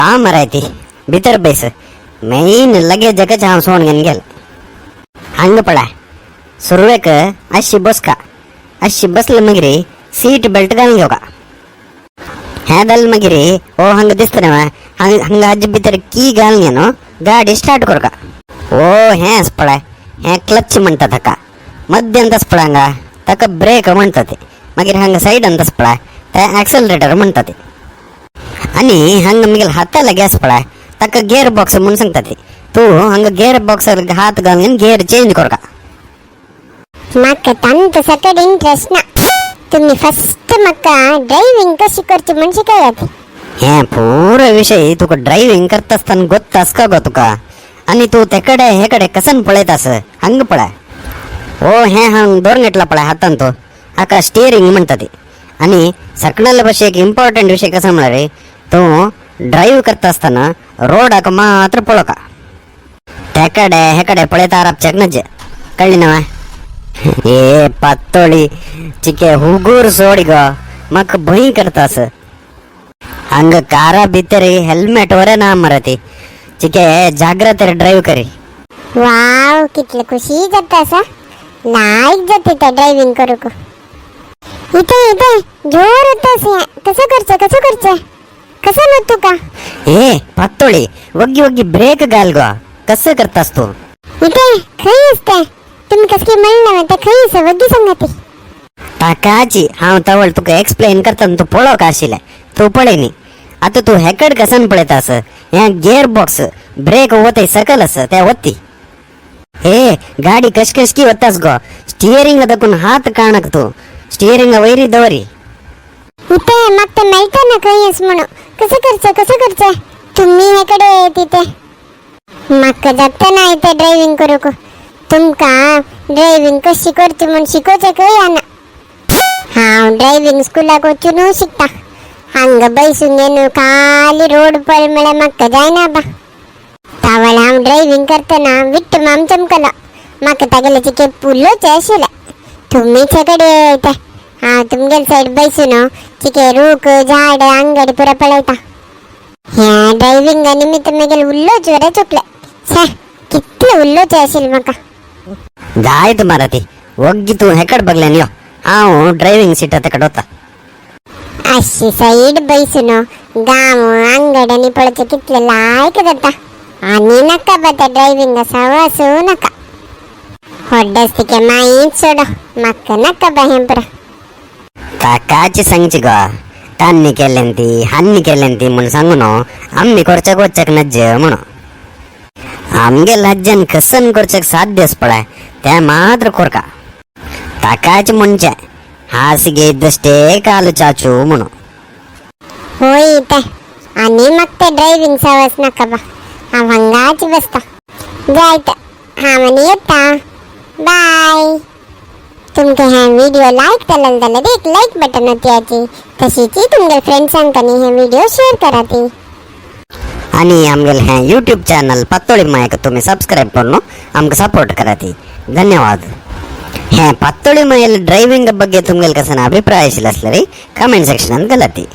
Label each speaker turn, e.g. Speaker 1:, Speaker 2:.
Speaker 1: तामरायती भितर बैस मेन लगेजकच हांव सोण घेवन गेल. हांगा पळय सुरवेक अशी बसका, अशी बसले मागीर सीट बेल्ट घालून घेवका. हें जालें मागीर ओ हांगा दिसता न्हय हांगा हांगा हाजे भितर की घालून घेवन गाडी स्टार्ट करका. ओ हें आसा पळय हें क्लच म्हणटा ताका, मध्यांत आसा पळय हांगा ताका ब्रेक म्हणटा ते. मागीर हांगा सायडान आसा पळय तें एक्सेलरेटर म्हणटा ते. आनी हांगा मागीर हाता लागीं आसा पळय ताका गियर बॉक्स म्हूण सांगता ते. तूं हांगा गियर बॉक्सार हात घालून गियर चेंज करका.
Speaker 2: म्हाका तांत सकट इंट्रस्ट ना. तुम्ही फस्ट म्हाका ड्रायव्हिंग कशी करची म्हण शिकयात.
Speaker 1: हें पुरो विशय तुका ड्रायव्हिंग करता आसतना गोत्त आसका गो तुका. आनी तूं तेकडे हे कडेन कसन पळयता आस. हांगा पळय ओ हें हांग दवरून घेतला पळय हातान तो हाका स्टियरींग म्हणटा ती. आनी सकणाले भाशेन एक इम्पॉर्टंट विशय कसो म्हळ्यार तूं ड्रायव्ह करता आसतना रोडाक मात्र पळोवका, तेकडे हेकडे पळयता राबच्याक नजे. कळ्ळी न्हय? ए पातोळी चिके हुगूर सोड गो, म्हाका भंय करतास. हांगा कारा भितर हेल्मेट वरे ना मरे ती. चिके जाग्रत ड्रायव्ह करी.
Speaker 2: वाव, कितले खुशी जाता असा, लायक जाते त्या ड्रायव्हिंग करूक. इथे इथे जोर होतास. कसं करचं कसं करचं कसं न तुका?
Speaker 1: ए पातोळी वग्गी वग्गी ब्रेक घाल गो, कसं करतास तू?
Speaker 2: इथे खंय असते तुम्ही कसं की म्हणलं ते खंय आसा वग्गी सांगा ती.
Speaker 1: ताकाची हांव तवळ तुका एक्सप्लेन करता तूं पळोवंक आशिल्लें, तूं पळय न्ही. आतां तूं हेकड कसन पळयता आस. हें गियर बॉक्स ब्रेक वतय सकल आसा ते वत्ती. हे गाडी कश कशकी वतास गो, स्टियरिंग दखून हात काणक तूं स्टियरिंग वयरी दवरी.
Speaker 2: इथे मग ते मेळटा ना खंय आस म्हणून. कसं करचं कसं करचं तुम्ही हेकडे तिथे म्हाका जाता ना इथे ड्रायव्हिंग करूक. तुमका ड्रायव्हिंग कशी करची म्हूण शिकोवचें खंय ना. हांव ड्रायव्हिंग स्कुलाक वचून शिकता. हांगा बैसून येवन खाली रोड पळ म्हळ्यार म्हाका जायना बा. तावळ हांव ड्रायव्हिंग करतना विट्ट माम चमकलो. म्हाका तागेले चिके उलोवचें आशिल्लें. तुम्हीच हेकडे येता हांव तुमगेले सायड बैसून चिके रूख झाड अंगडी पुरा पळयता. ह्या ड्रायव्हिंगा निमित्त मागीर उल्लोच बरें चुकलें. छे, कितलें उलोवचें आशिल्लें म्हाका.
Speaker 1: जायत मारा ती वग्गी तूं हेकड बगल्यान यो, हांव ड्रायव्हिंग सिटा तेकड वता.
Speaker 2: अशी साईड बैसून गांव अंगड्यांनी पळोवचें कितलें लायक जाता. आनी नाका बा ते ड्रायव्हिंग सवासू नाका. होड्डस तिके माईच सोडो, म्हाका नाका बा हें पुरो.
Speaker 1: ताकाची सांगची गो तान्नी केल्यान ती हान्नी केल्यान ती म्हूण सांगू न्हू. आमी करच्याक वचच्याक नज्ज म्हणून आमगे लज्जन कसन करच्याक साध्य पळय ते मात्र कोरका. ताकाच म्हणचे हासिगे इದ್ದಷ್ಟೇ ಕಾಲು ಚಾಚು म्हणून.
Speaker 2: होय ते आनी म्हाका ते ड्रायव्हिंग सवस नाका बा. हांव हांगाच बसता. जायत हांव आनी येता. बाय. तुमकां हें व्हिडिओ लायक जालें जाल्यार एक लायक बटन ओतयाची. तशीच तुमगे फ्रेंड्सांक आनी हे व्हिडिओ शेअर कराती.
Speaker 1: आणि आमगेले हें यूट्यूब चॅनल पातोळी मायक तुम्ही सबस्क्राईब करून आमकां सपोर्ट कराती. धन्यवाद. हें पातोळी मायल ड्रायव्हिंग ಬಗ್ಗೆ तुमगेले कसन अभिप्राय आशिल्ले आसल्यार कमेंट सेक्शनात घालाती.